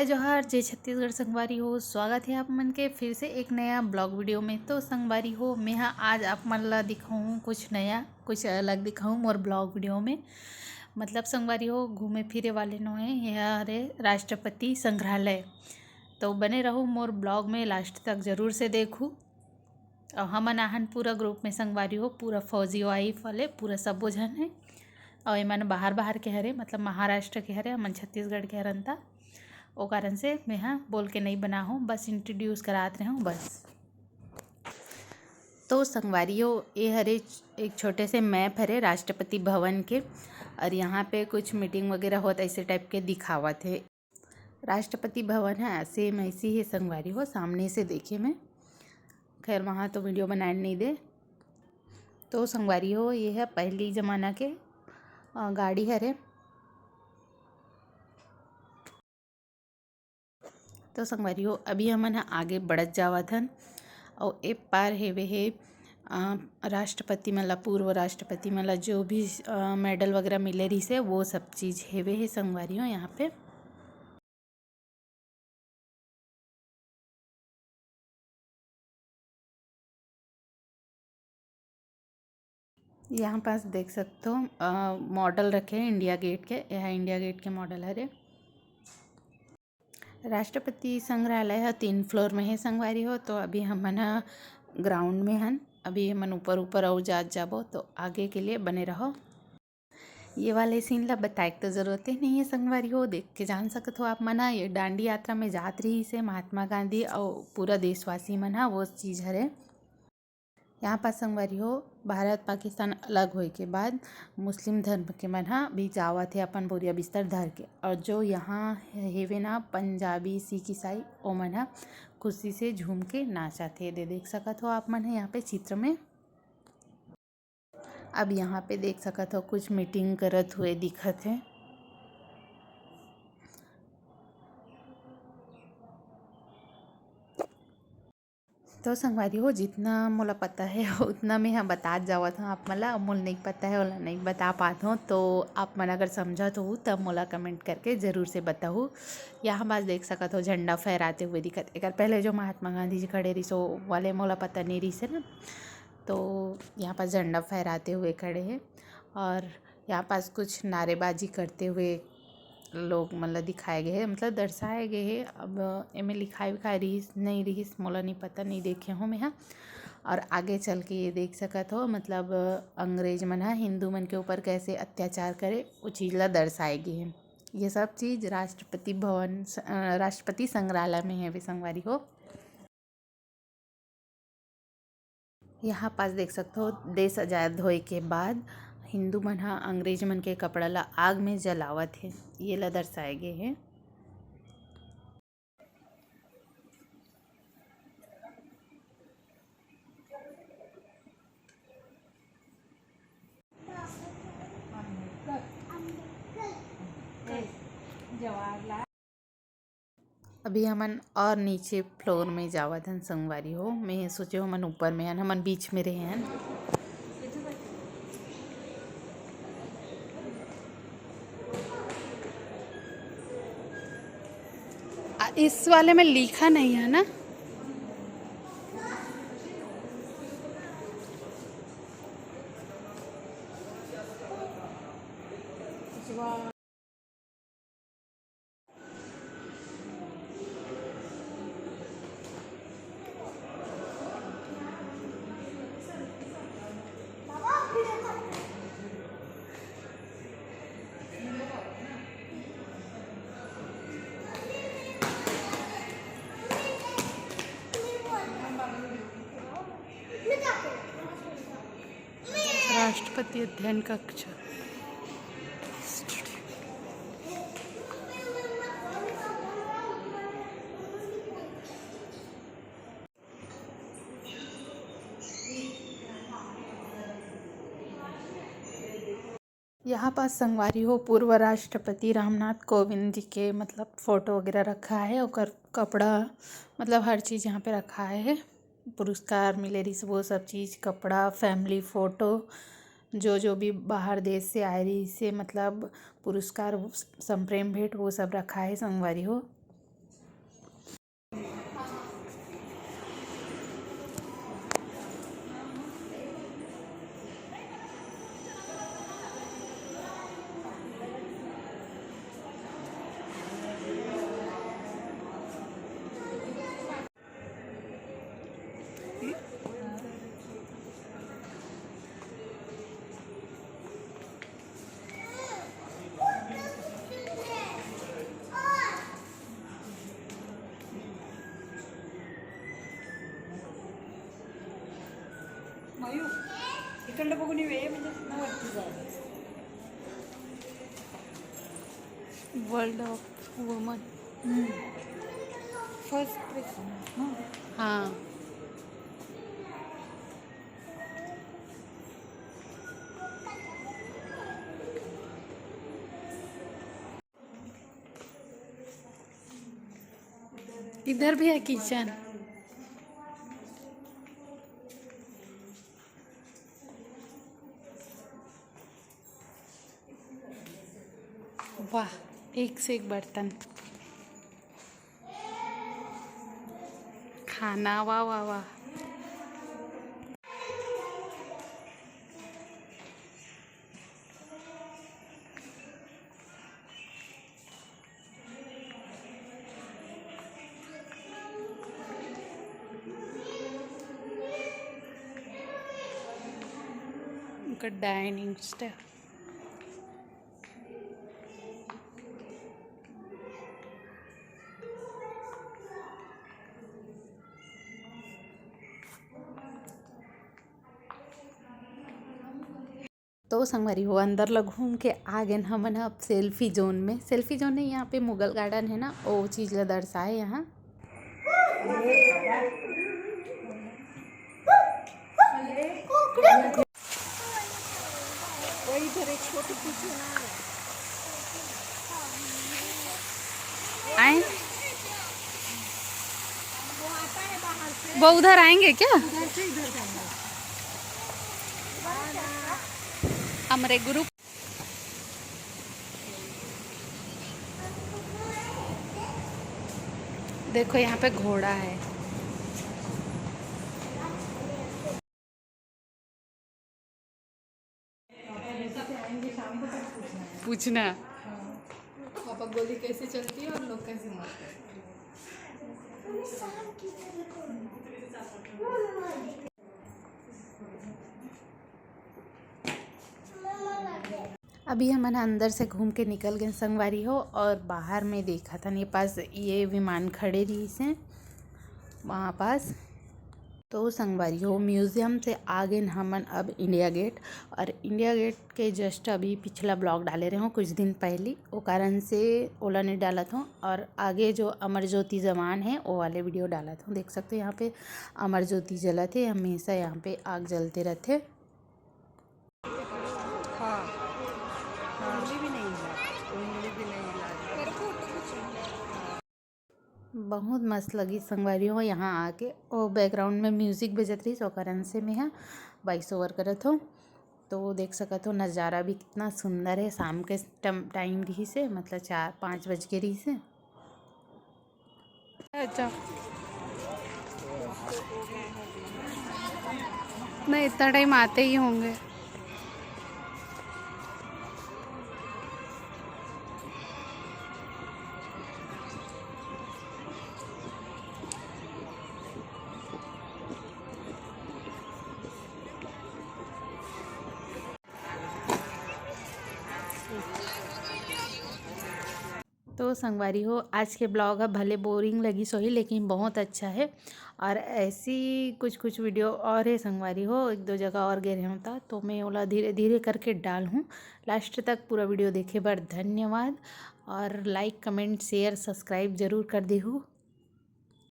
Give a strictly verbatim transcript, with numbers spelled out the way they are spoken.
जोहार, जय छत्तीसगढ़ संगवारी हो, स्वागत है आप मन के फिर से एक नया ब्लॉग वीडियो में। तो संगवारी हो, मैं हा आज आप मन ला दिखाऊँ कुछ नया, कुछ अलग दिखाऊँ मोर ब्लॉग वीडियो में। मतलब संगवारी हो, घूमे फिरे वाले नोहे, यह हरे राष्ट्रपति संग्रहालय। तो बने रहो मोर ब्लॉग में, लास्ट तक जरूर से देखू। और हमन आहन पूरा ग्रुप में संगवारी हो, पूरा फौजी वाइफ वाले, पूरा सबो झन है। और एमन बाहर बाहर के हरे, मतलब महाराष्ट्र के हरे, हमन छत्तीसगढ़ के हरन ता। ओ कारण से मैं हा बोल के नहीं बना हूँ, बस इंट्रोड्यूस करात रहे हूँ बस। तो संगवारी हो, ये हरे एक छोटे से मैप हरे राष्ट्रपति भवन के, और यहाँ पे कुछ मीटिंग वगैरह होत ऐसे टाइप के दिखावत है। राष्ट्रपति भवन है सेम ऐसी ही संगवारी हो, सामने से देखे में। खैर, वहाँ तो वीडियो बनाए नहीं दे। तो संगवारी हो, ये है पहली जमाना के अ, गाड़ी हरे। तो संगवारी हो, अभी हमन ह आगे बढ़त जावत हन, अउ ए पार हेवे हे अ, राष्ट्रपति मन ला, पूर्व राष्ट्रपति मन ला जो भी अ, मेडल वगैरह मिले रहिसे, वो सब चीज हेवे हे संगवारी हो यहाँ पे। यहाँ पास देख सकथो अ, मॉडल रखे हैं इंडिया गेट के। यह इंडिया गेट के मॉडल हरे। राष्ट्रपति संग्रहालय ह तीन फ्लोर में हे संगवारी हो, तो अभी हमन ह ग्राउंड में हन। अभी हमन ऊपर ऊपर अउ जात जाबो, तो आगे के लिए बने रहो। ये वाले सीन ला बताए के तो जरूरत ही नहीं है संगवारी हो, देख के जान सकत हो आप मन ह। ये डांडी यात्रा में जात रहिस हे महात्मा गांधी अउ पूरा देशवासी मन ह, वो चीज हरे। यहाँ पास संगवारी हो, भारत पाकिस्तान अलग होए के बाद मुस्लिम धर्म के मन ह भी जावत हे अपन बोरिया बिस्तर धर के, और जो यहाँ हेवे ना पंजाबी, सिख, ईसाई, ओमन ह खुशी से झूम के नाचत हे। दे देख सकत हो आप मन ह यहाँ पे चित्र में। अब यहाँ पे देख सकत हो कुछ मीटिंग करत हुए दिखत हे। तो संगवारी हो, जितना मोला पता है उतना मैं ह बतात जावत हूँ आप मन ला। अब मोला नहीं पता है, ओला नहीं बता पात हूँ, तो आप मन अगर समझत हो तब मोला कमेंट करके जरूर से बताहू। यहाँ पास देख सकत हो झंडा फहराते हुए दिखत, एकर पहले जो महात्मा गांधी जी खड़े रहिस, वो वाले मोला पता नहीं रहिस हे ना, तो यहाँ पास झंडा फहराते हुए खड़े हैं। और यहाँ पास कुछ नारेबाजी करते हुए लोग मन ला दिखाए गए हे, मतलब दर्शाए गए हे। अब एमे लिखाए विखाए रिहिस नहीं रिहिस, मोला नहीं पता, नहीं देखे हूँ मैं ह। और आगे चल के ये देख सकत हो, मतलब अंग्रेज मन ह हिंदू मन के ऊपर कैसे अत्याचार करे, वो चीज ला दर्शाए गए हे। ये सब चीज राष्ट्रपति भवन स-, अ, राष्ट्रपति संग्रहालय में हेवे संगवारी हो। यहाँ पास देख सकथो, देश आजाद होए के बाद हिंदू मन ह अंग्रेज मन के कपड़ा ला आग में जलावत हे, ये ला दर्शाए गे हे। अभी हमन और नीचे फ्लोर में जावत हन संगवारी हो। मैं सोचे हमन ऊपर में हन, हमन बीच में रहे हन। आ, इस वाले में लिखा नहीं है ना? राष्ट्रपति अध्ययन कक्ष। यहाँ पास संगवारी हो, पूर्व राष्ट्रपति रामनाथ कोविंद जी के मतलब फोटो वगैरह रखा है, ओकर कपड़ा, मतलब हर चीज़ यहाँ पे रखा है। पुरस्कार मिले रहिस, वो सब चीज़, कपड़ा, फैमिली फोटो, जो जो भी बाहर देश से आए रहिस हे, मतलब पुरस्कार, संप्रेम भेंट, वो सब रखा है संगवारी हो। मयू, इकडं बघून येऊया, म्हणजे ना वरती जाऊ. World of Women. First place. हां. इधर भी है किचन. वाह, एक से एक बर्तन. खाना, वाह, वाह, वाह. Dining step. तो संगवारी हो, अंदर ला घूम के आ गेन हमन ह अब सेल्फी जोन में. सेल्फी जोन नहीं, यहाँ पे मुगल गार्डन है ना, वो चीज़ ला दर्शाए यहाँ. आए, वो उधर आएंगे क्या? हमरे ग्रुप देखो, यहाँ पे घोड़ा है. पूछना. पापा, गोली कैसे चलती है और लोग कैसे मरते हैं? अभी हमन अंदर से घूम के निकल गए संगवारी हो, और बाहर में देखत हन ये पास, ये विमान खड़े रहिस हे वहाँ पास. तो संगवारी हो, म्यूजियम से आ गेन हमन अब इंडिया गेट, और इंडिया गेट के जस्ट अभी पिछला ब्लॉग डाले रहे हो कुछ दिन पहली, ओ कारण से ओला नहीं डालत हो. और आगे जो अमर ज्योति जवान है, वो वाले वीडियो डालत हो. देख सकते हो, यहाँ पे अमर ज्योति जलत है, हमेशा यहाँ पे आग जलते रहते. हाँ, हाँ. उंगली भी नहीं हिला, उंगली भी नहीं हिला. बहुत मस्त लगी संगवारी हो यहाँ आके. वो बैकग्राउंड में म्यूजिक बजत रही, सो कारण से मैं यहाँ वॉइस ओवर करत हो. तो देख सकत हो, नज़ारा भी कितना सुंदर है. शाम के टाइम रही से, मतलब चार पाँच बज के रही से. अच्छा, नहीं, इतना टाइम आते ही होंगे. तो संगवारी हो, आज के ब्लॉग ह भले बोरिंग लगिस होही, लेकिन बहुत अच्छा है. और ऐसी कुछ कुछ वीडियो और है संगवारी हो, एक दो जगह और गए रहे होता, तो मैं ओला धीरे धीरे करके डालहूँ. लास्ट तक पूरा वीडियो देखे बर धन्यवाद, और लाइक, कमेंट, शेयर, सब्सक्राइब जरूर कर देहू.